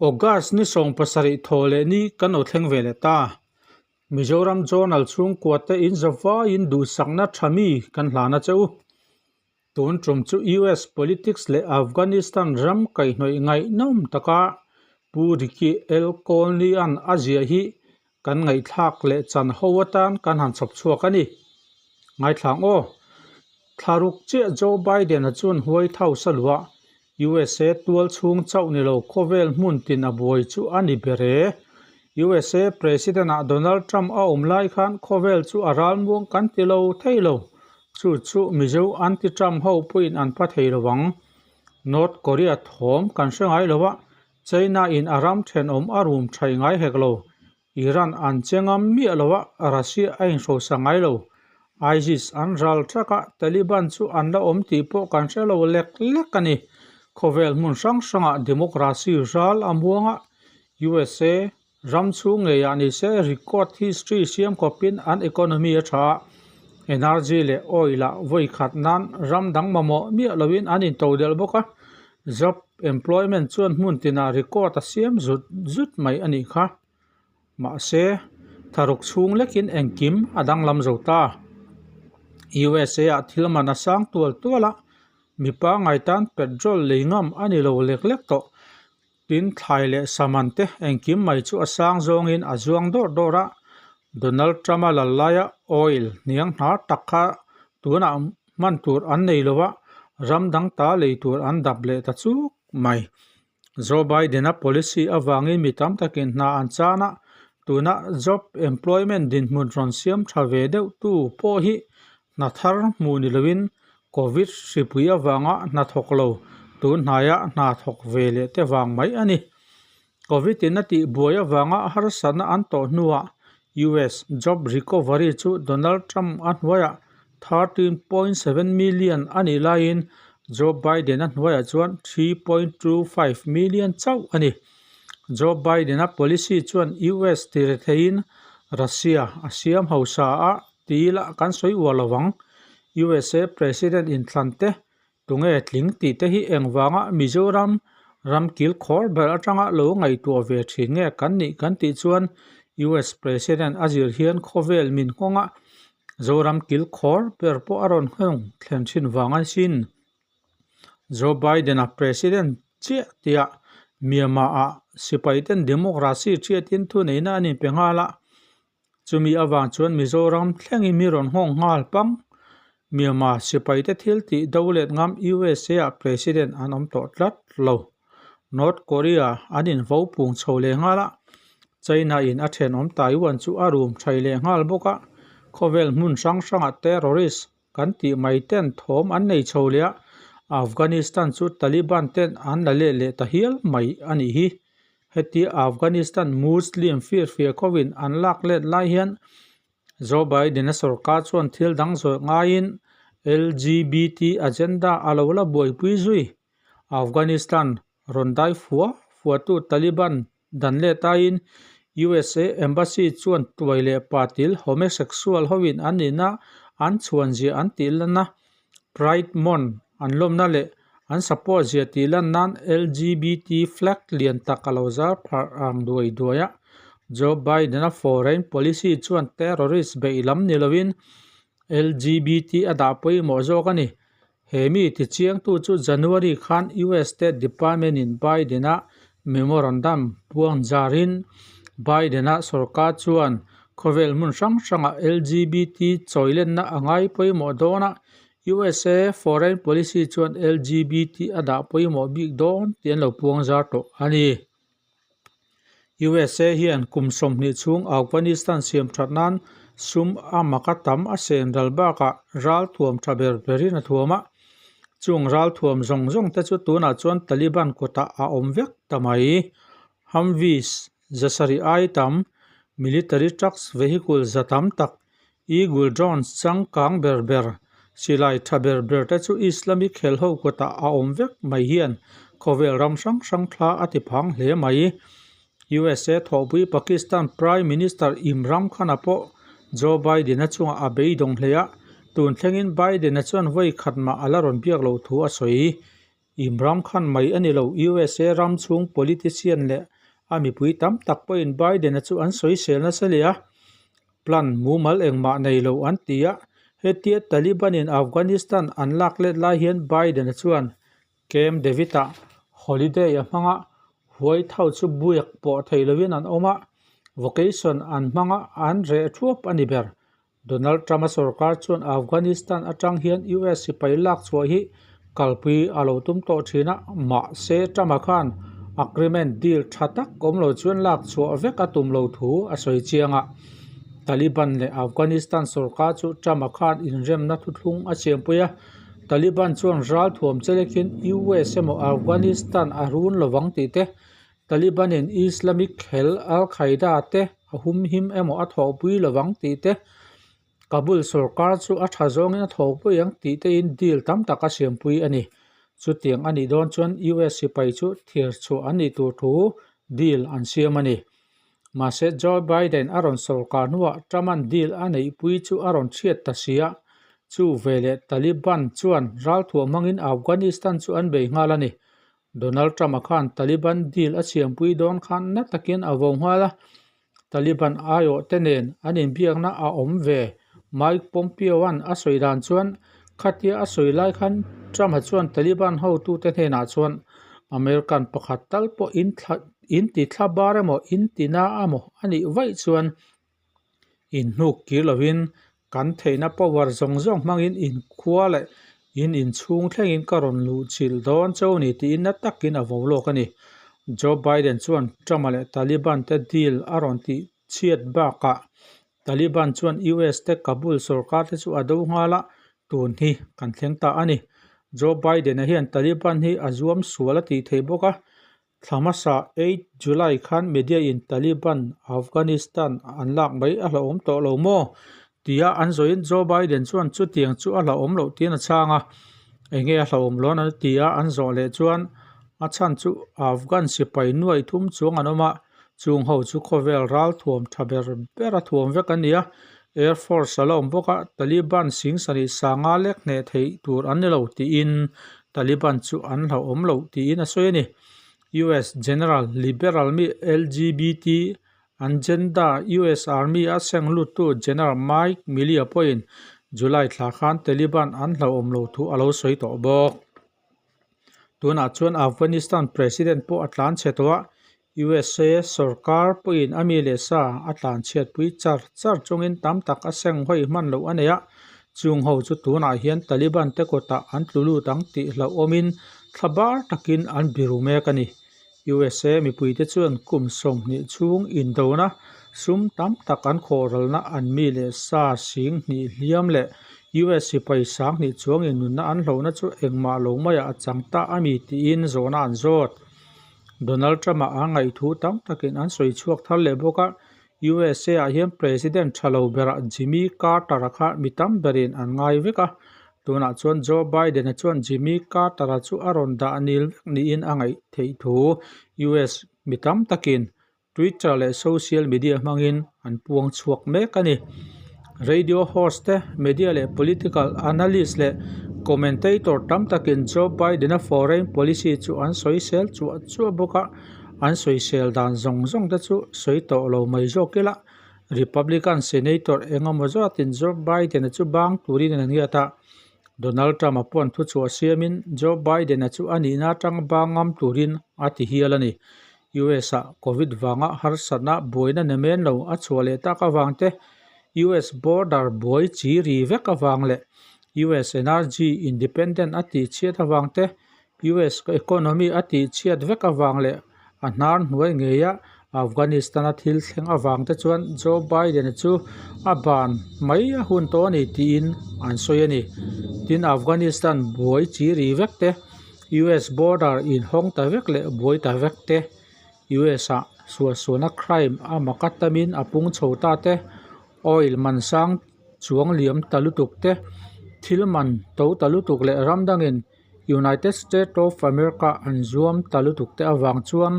August ni 70 thaw leh ni kan lo thleng ve leh ta. Mizoram Journal chhungkua te in zavaiin duhsakna tha mi kan hlan a che u. Tun tum chu US politics leh Afghanistan ram kaihhnawih ngaihnawm taka Pu Ricky L. Colney-a'n a ziah hi kan ngaihthlak leh chan ho atan kan han chhawp chhuak a ni. Ngaithlang aw. Thlaruk chiah Joe Biden-a chuan White House a luah. USA tual chhung chauh ni lo khawvel hmun tin a buai chu a ni ber e. USA President-ah Donald Trump a awm lai khan khawvel chu a ralmuang kan ti lo thei lo. Chu chu Mizo anti-Trump ho pawhin an pha thei lo ang. North Korea thawm kan hre ngai lo a, China in a ram thenawm a rum thai ngai hek lo. Iran an che ngam miah lo a, Russia a inhrosa ngai lo. ISIS an ral thak a, Taliban chu an la awm tih pawh kan hre lo lek lek a ni. Khawvel hmun hrang hrangah democracy ral a muang a, USA ram chhung ngeiah ni se record history siam khawpin an economy a tha a, energy leh oil ah vawi khat nan ram dang mamawh miah loin an intodelh bawk a, job employment chuan hmun tinah record a siam zut zut mai a nih kha. Mahse, tharuk chhung lekin engkim a danglam zo ta. USA ah thil man a sang tual tual a, mipa ngaitan petrol lei ngam a ni lo lek lek tawh. Tin, thlai leh saman te engkim mai chu a sang zawngin a zuang dawrh dawrh a, Donald Trump-a lal laia oil hniang hnar tak kha tunah hman tur an nei lo a, ram dang ta lei tur an dap leh ta chuk mai. Joe Biden-a policy avangin mi tam takin hna an chan a, tuna job employment dinhmun rawn siam tha ve deuh tu pawh hi hna thar hmuh ni loin Covid hripui avanga hna thawk lo tun hnaia hna thawk ve leh te vang mai a ni. Covid in a tih buai avanga harsatna an tawh hnuah US job recovery chu Donald Trump a hnuaiah 13.7 million a nih laiin Joe Biden a hnuaiah chuan 3.25 million chauh a ni. Joe Biden a policy chuan US ti retheiin Russia a siam hausa a ti ila kan sawi uar lo vang. USA President inthlan te Tunge tling tih te hi engvanga Mizoram ram kil khawr ber atanga lo ngaihtuah ve thin nge kan nih kan tih chuan US President a zir hian khawvel min nghawng a, Zoram kil khawr ber pawh a rawn nghawng thlen thin vang a sin. Joe Biden-a President chiah tia Myanmar-ah sipaiten democracy thiatin thuneihna an inpe nghal a, Chumi avang chuan Mizoram thlengin mi rawn nghawng nghal pang. Myanmar sipaite thil tih do let ngam USA ah President an awm tawh tlat lo. North Korea an invo pung chho leh nghal a, China in a thenawm Taiwan chu a rum thai leh nghal bawk a, khawvel hmun hrang hrangah terrorist kan tih mai ten thawm an nei chho leh a, Afghanistan chu Taliban ten an la let leh ta hial mai a nih hi. Heti Afghanistan Muslim firfiak hovin an lak let lai hian Joe Biden-a sorkar chuan thil dang zawih ngaiin LGBT agenda a lo la buaipui zui. Afghanistan rawn dai fua fuatu Taliban dan let aiin USA Embassy chuan tuai leh patil homosexual hoin an nihna an chhuan zia an tih lan a, Pride Month an lawmna leh an support zia tih lan nan LGBT flag lian tak a lo zar pharh ang duai duai a. Joe Biden-a foreign policy chuan terrorist beih lam ni loin LGBT a dah pawimawh zawk a ni. He mi tichiangtu chu January khan US State Department-in Biden-a memorandum puang zarin Biden-a sorkar chuan khawvel hmun hrang hrangah LGBT chawilenna a ngai pawimawh dawn a, USA foreign policy chuan LGBT a dah pawimawh bik dawn tih an lo puang zar tawh a ni. USA hian kum 20 chhung Afghanistan siam that nan sum a mak a tam a sen ral bakah ral thuam tha ber berin a thuam a, chung ral thuam zawng zawng te chu tunah chuan Taliban kutah a awm vek ta mai. Humvees zasarih ai tam, military trucks vehicle za tam tak, Eagle drones changkang ber ber, silai tha ber ber te chu Islamic helho kutah a awm vek mai hian. khawvel ram hrang hrang thla a ti phang hle mai. USA thawhpui Pakistan Prime Minister Imram Khan-a pawh Joe Biden-a chungah a beidawng hle a, tun thlengin Biden-a chuan vawi khat mah a la rawn biak loh thu a sawi. Imram Khan mai a ni lo, USA ram chhung politician leh a mipui tam tak pawhin Biden-a chu an sawisel nasa leh a, plan mumal engmah nei lo an ti a. Hetia Taliban-in Afghanistan an lak let lai hian Biden-a chuan Camp David-ah holiday a hmang a, White House chu buiak pawh thei lovin an awm a, vacation an hmang a, an reh thuap a ni ber. Donald Trump-a sorkar chuan Afghanistan atang hian US sipai lak chhuah hi kalpui a lo tum tawh thin a, mahse Trump-a khan agreement deal tha tak awm lo chuan lak chhuah vek a tum lo thu a sawi chiang a. Taliban leh Afghanistan sorkar chu Trump-a khan inremna thuthlung a siampui a, Taliban chuan ral thuam chelekin US emaw Afghanistan a run lovang tih te, Taliban-in Islamic khel Al-Qaeda te a humhim emaw a thawhpui lovang tih te, Kabul sorkar chu a tha zawngin a thawhpui ang tih tein deal tam tak a siampui a ni. Chutiang a nih dawn chuan US sipai chu thir chhuah an nih tur thu deal an siam a ni. Mahse Joe Biden a rawn sorkar hnuah Trump-a'n deal a neihpui chu a rawn chhiat ta si a, chu veleh Taliban chuan ralthuah hmangin Afghanistan chu an bei nghal a ni. Donald Trump-a khan Taliban deal a siampui dawn khan na takin a vo nghal a, Taliban aiawhte nen an inbiakna a awm ve. Mike Pompeo-a'n a sawi dan chuan khatia a sawi lai khan Trump-a chuan Taliban hotute hnenah chuan American pakhat tal pawh in thla in ti thla bar emaw in ti na emaw a nih vaih chuan in hnuk kir lovin kan theihna power zawng zawng hmangin in khua leh in inchhung thlengin ka rawn luh chilh dawn cheu a ni tiin na takin a vo lawk a ni. Joe Biden chuan Trump-a leh Taliban te deal a rawn tih chhiat bakah Taliban chuan US te Kabul sorkar te chu a do nghal a, tun hi kan thleng ta a ni. Joe Biden-a hian Taliban hi a zuam sual a tih theih bawk a, Thla hmasa eight July khan media in Taliban Afghanistan an lak mai a hlauhawm tawh lo maw? tia an zawhin Joe Biden chuan chutiang chu a hlauhawm loh tiin a chhang a, enge a hlauhawm loh an tia an zawh leh chuan a chhan chu Afghan sipai nuai thum chuang an awm a, chung ho chu khawvel ral thuam tha ber ber a thuam vek an ni a, Air Force a la awm bawk a, Taliban sing sarih sanga lek hneh theih tur an ni lo tiin Taliban chu an hlauhawm loh tiin a sawi a ni. US General Liberal mi LGBT agenda US Army a seng luttu General Mike Milley pawhin July thla khan Taliban an hlauhawm lo thu a lo sawi tawh bawk. Tunah chuan Afghanistan President pawh a tlan chhe tawh a, USA sorkar pawhin a mi leh sa a tlan chhiatpui char char chungin tam tak a seng hawi hman loh a nei a, chung ho chu tunah hian Taliban te kawtah an tlu lut ang tih hlauhawmin thla bar takin an biru mek a ni. USA mipuite chuan kum 20 chhung indona sum tam tak an khawhralna an mi leh sa sing hnih hliam leh US sipai sang hnih chuangin nunna an hlauhna chu engmah lo maiah a chang ta a mi tiin zawhna an zawt. Donald Trump-a a ngaihthu tam takin an sawi chhuak thar leh bawk a, USA-ah hian President tha lo berah Jimmy Carter-a kha mi tam berin an ngai vek a, tunah chuan Joe Biden-a chuan Jimmy Carter-a chu a rawn dah nil vek niin a ngaih theih thu US mi tam takin Twitter leh social media hmangin an puang chhuak mek a ni. Radio host te, media leh political analyst leh commentator tam takin Joe Biden-a foreign policy chu an sawisel chuah chuah bawk a, an sawisel dan zawng zawng te chu sawi tawh lo mai zawk ila Republican senator engemaw zatin Joe Biden-a chu bang turin an ngiat a, Donald Trump-a paw'n thuchhuah siamin Joe Biden-a chu a nihna atang bang ngam turin a ti hial a ni. US-ah Covid vanga harsatna buaina nemen lo a chhuah leh tak avang te, US border buai chi ri vek avang leh US energy independent a tih chhiat avang te, US economy a tih chhiat vek avang leh a hnar hnuai ngeia Afghanistan-a thil thleng avang te chuan Joe Biden-a chu a ban mai a hun tawh a ni tiin an sawi a ni. Tin, Afghanistan buai chi ri vek te, US border inhawng ta vek leh buai ta vek te, US ah suahsuahna crime a mak a tamin a pung chho ta te, oil man sang chuang liam ta lutuk te, thil man to ta lutuk leh ram dangin United States of America an zuam ta lutuk te avang chuan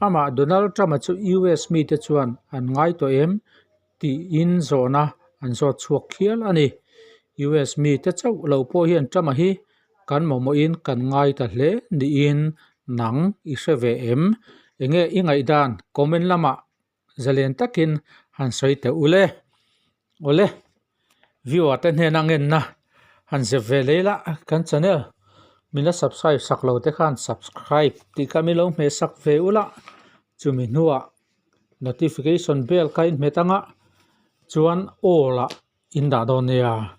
amah Donald Trump-a chu US mite chuan an ngai tawh em tiin zawhna an zawt chhuak khial a ni. US mite chauh lo pawh hian Trump-a hi kan mamawhin kan ngai ta hle niin nang i hre ve em? Enge i ngaihdan comment lamah zalen takin han sawi teh u le. Awle, viewer te hnena ngenna han zep ve leh ila kan channel min la subscribe sak lo te khan subscribe tih kha min lo hmeh sak ve ula chumi hnuah notification bell kha in hmet anga chuan all ah in dah dawn nia.